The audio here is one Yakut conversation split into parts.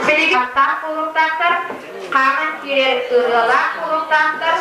Билигин аттаах буолуохтаахтар, хааман киирэр ырыалаах буолуохтаахтар.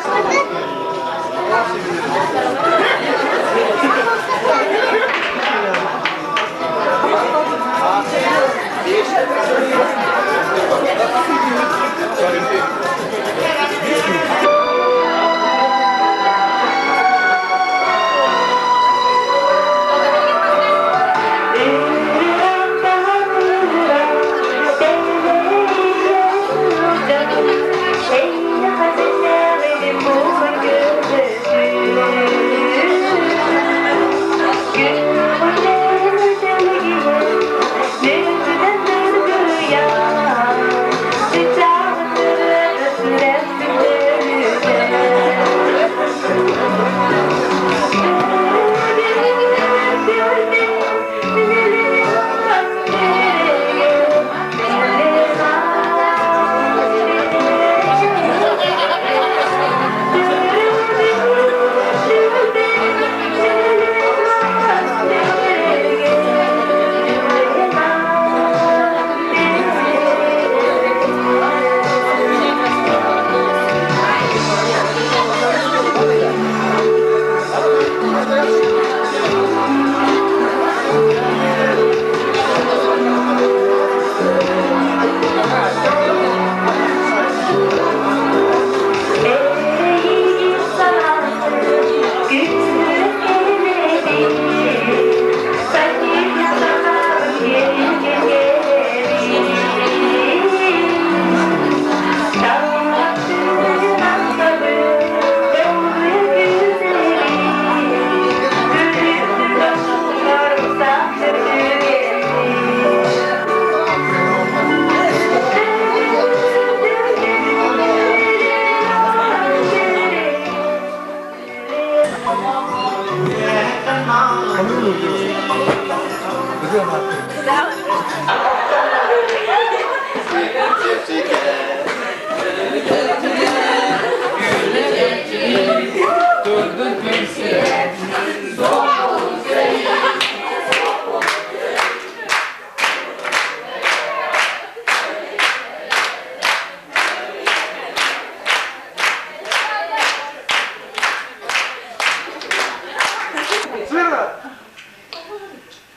Смирно!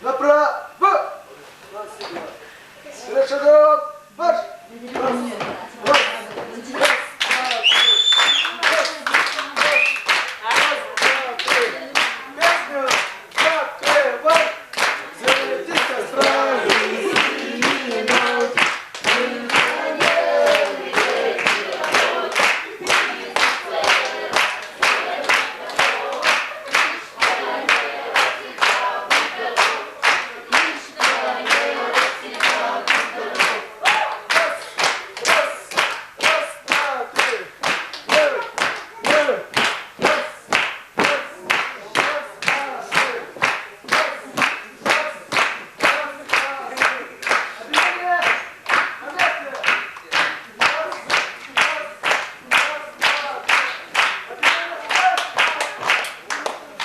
Направо! Шагом марш! Раз, раз, раз, два, три. Раз, раз, раз, два, три. Песню запевай! Свети кострами синие ночь. Раз, раз, раз, два, три. Левый, левый. Раз, раз, раз, два, три. Раз, раз, раз, два, три. Движение! На месте! Раз, раз, раз, два, три. Движение! Раз!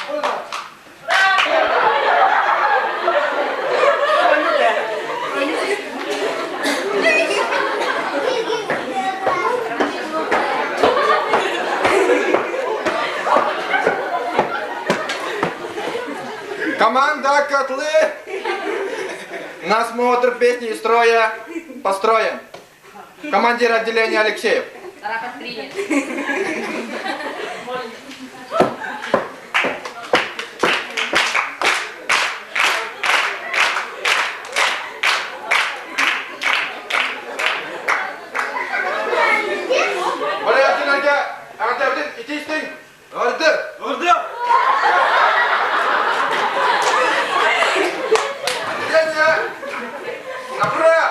Вольно! Команда «Котлы» на смотр песни из строя построен. Командир отделения Алексеев. Рапорт принят. Валентинага, эҕэрдэбитин итии-истиҥ Ордер! Ордер! Отделение! Направо!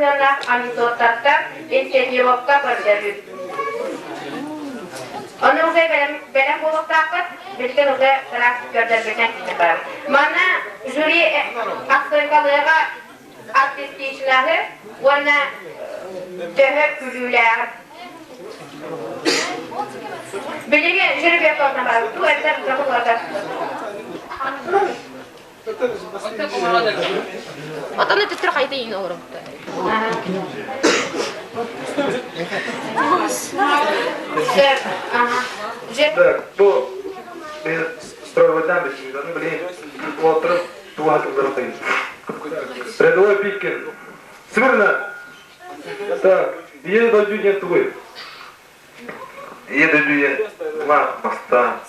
сыһыаннаах анекдоттартан инсценировка көрдөрүү. Ону уже бэлэм буолуохтаахпыт, билигин уже ыраас көрдөрбүтүнэн барар. Манна жюри ахсыҥкалыаҕа артистичнаһы уонна төһө күлүүлээҕи. Билигин жеребьевкаларына барар. Ту эбэтэр закупаларга. Отон өтөттөр хайта иин олоробуттар. Сөп. Бу стройвойдан бесилданы блин уолаттарым туга тылларын тайын. Рядовой Пиккин. Смирно! Так, ийэ дойду диэн тугуй? Ийэ дойду диэн мына маста,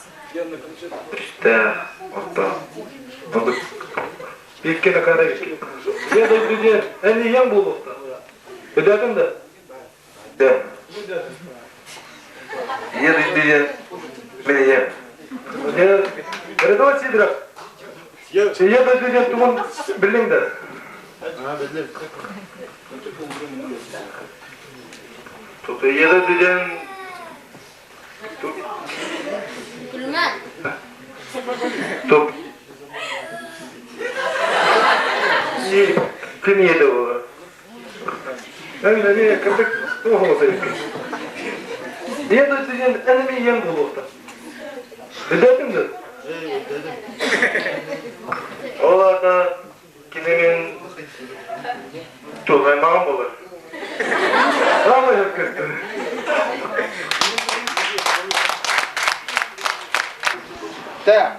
үстээх, орто. Оннук. Пиккин Акарович. Ийэ дойду диэн эн ийэҥ буолуохтаах. Өйдөөтүҥ да? Дьэ. Ийэ дойду диэн мин ийэм. Рядовой Сидоров. Ийэ дойду диэн тугун биллиҥ да? Тут ийэ дойду диэн Күлүмэ. Туп. Ким ийэтэ буолар? Эн эмиэ кырдык туох оҕото эбиккин. Ийэ дойду диэн эн эмиэ ийэҥ буолуохтаах. Өйдөөтүҥ да? Ол аата кини мин туох аймаҕым буолар. Саамай өккөттүн. Так.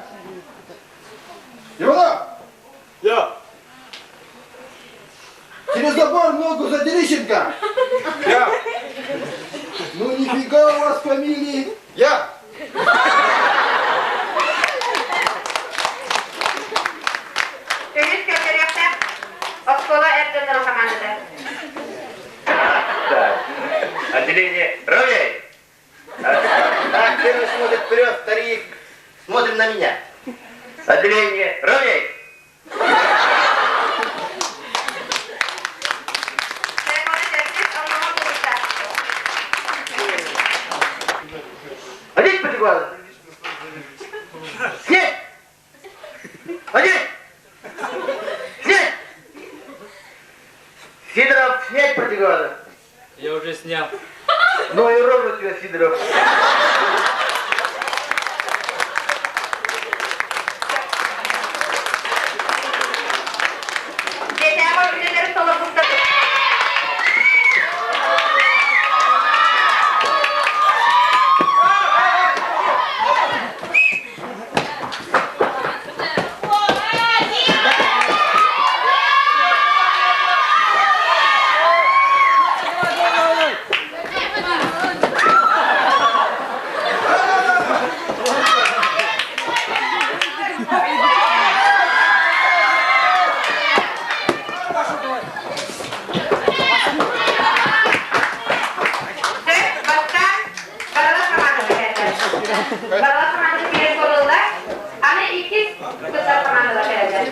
Иванов! Я. Через забор ногу задерищенко! Я. Ну нифига у вас фамилии! Я. Көмүс көрдөрүөхтээх оскуола эр дьоннорун хамаандата. Так. Отделение ровней. Так, первый смотрит вперед, вторые смотрим на меня. Отделение ровней. Одеть потекла. Снять! Одеть! Снять! Сидоров, снять противогазы. Я уже снял. Ну и рожу тебя, Сидоров. Дьиэтээҕи үлэлэри толорбуттар. Бастаан Барыла хамаандата кэллэ. Барыла хамаанда киирэн туруолла. Аны иккис кыттар хамаандалар кэлэллэр.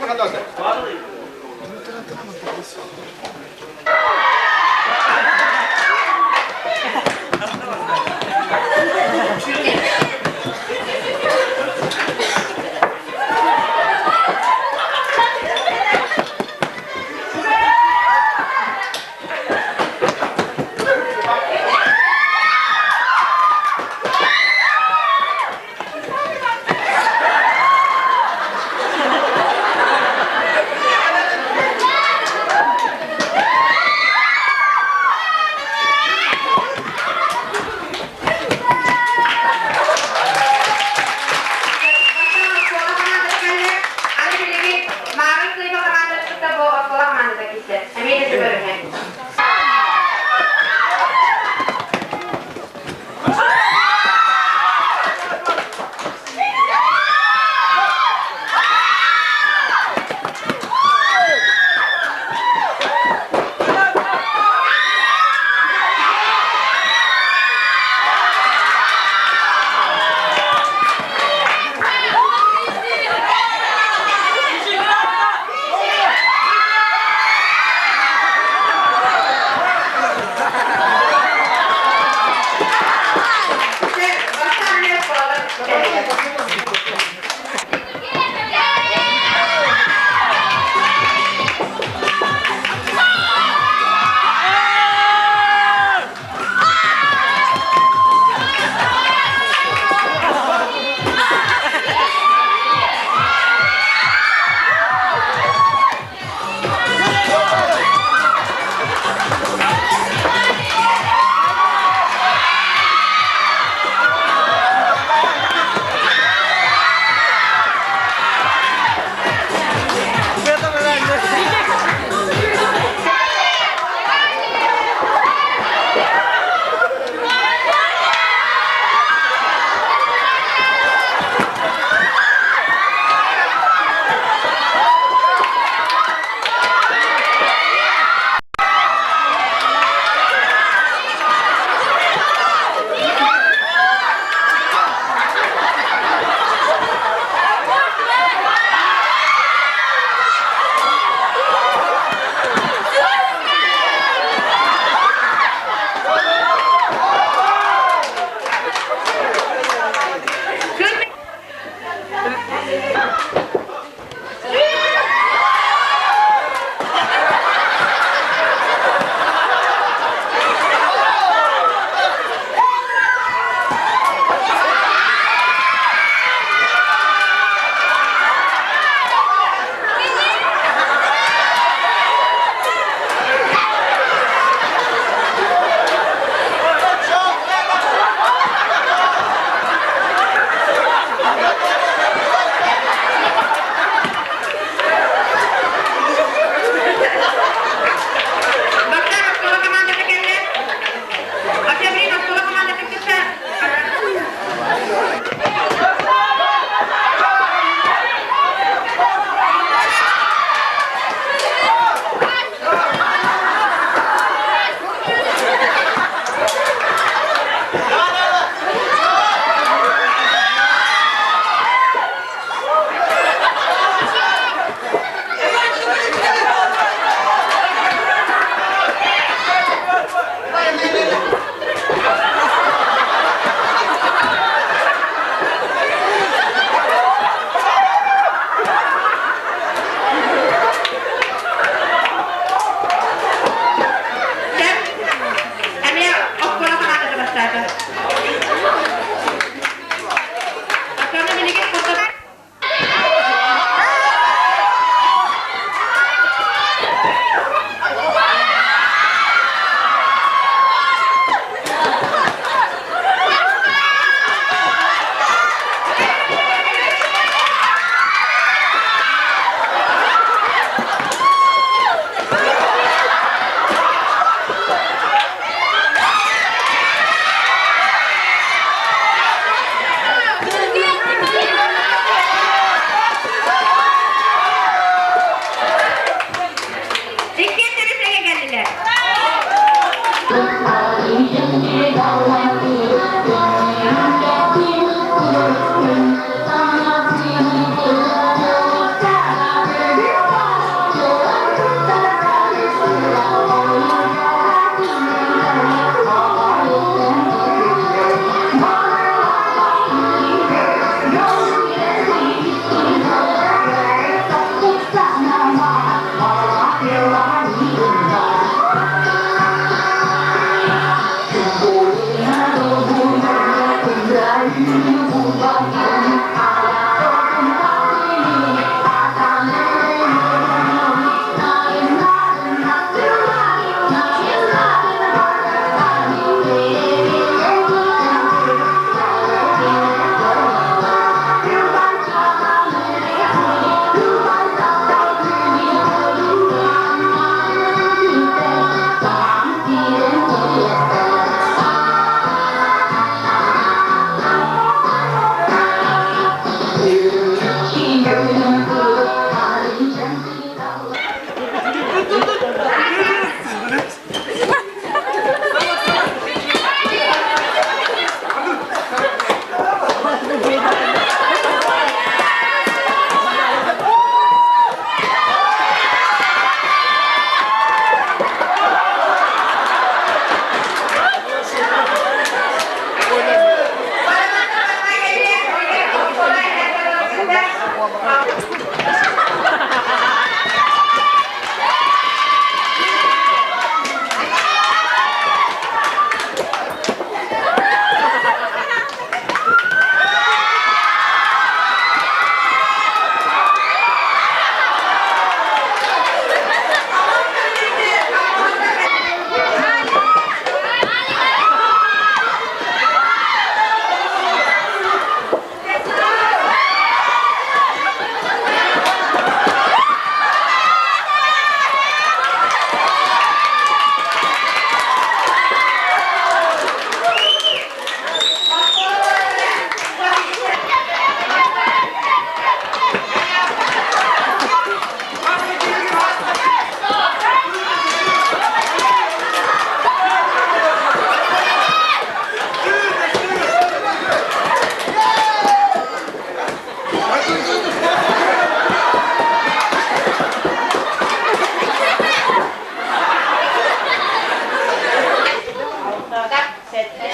Сэттэ,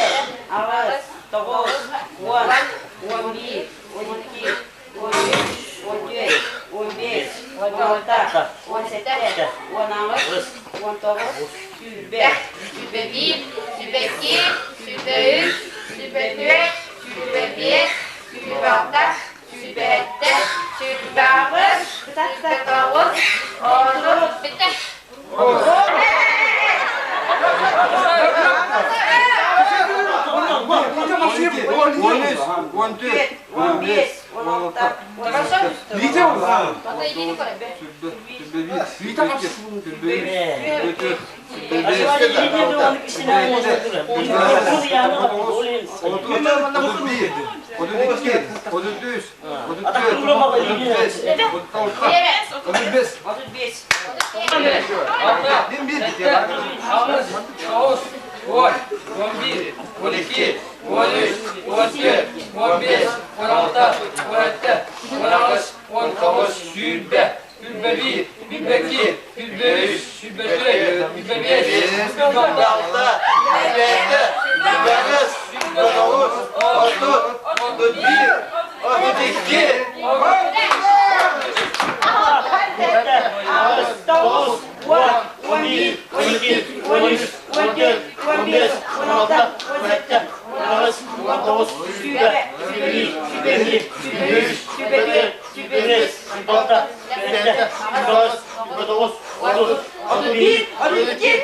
аҕыс, тоҕус, уон, 11, 12, 13, 14, 15, 16, 17, 18, 19, 20. 21, 22, 23, 24, 25, 26, 27, 28, 29, 30. Bitti. 13, 14, 15, 16, 35. 35. 10, 11, 12, 13, 14, 15, 16, 17, 18, 19, 20, 21, 22, 23, 24, 25, 26, 27, 29, 30, 31, 32, 9, 11, 12, 13, 14, 15, 16, 17, 18, 19, 20, 21, 22, 23, 24, 25, 26, 27, 28, 29, 30, 31, 32, 33, 34, 35,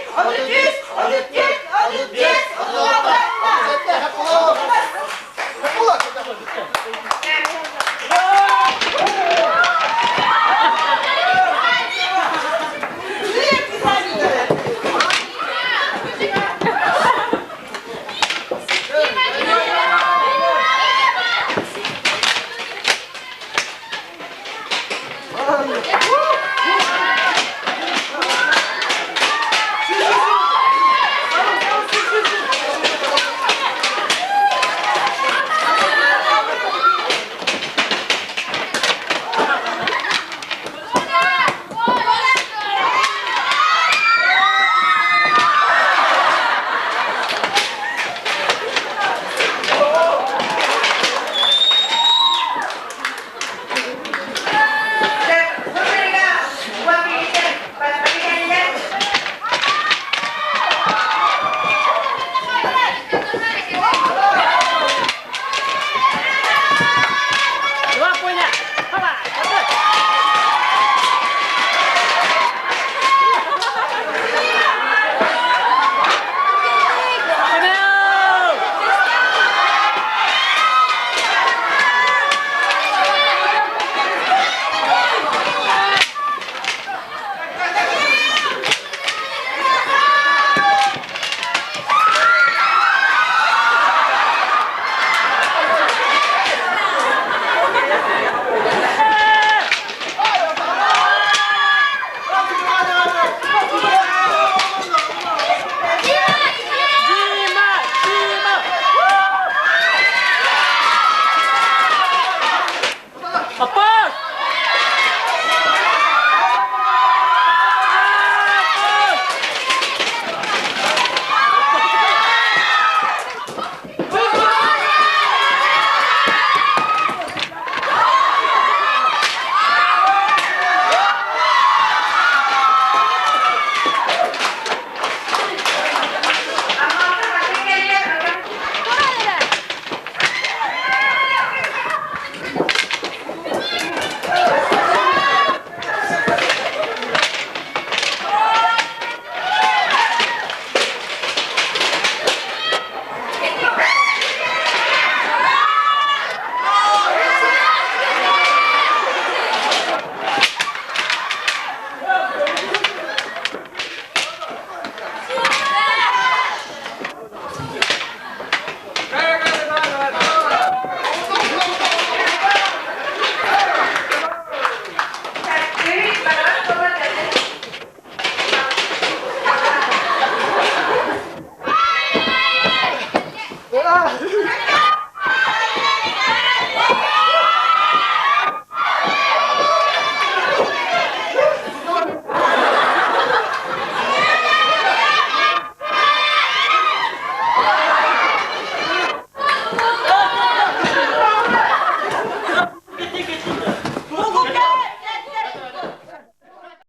Ah!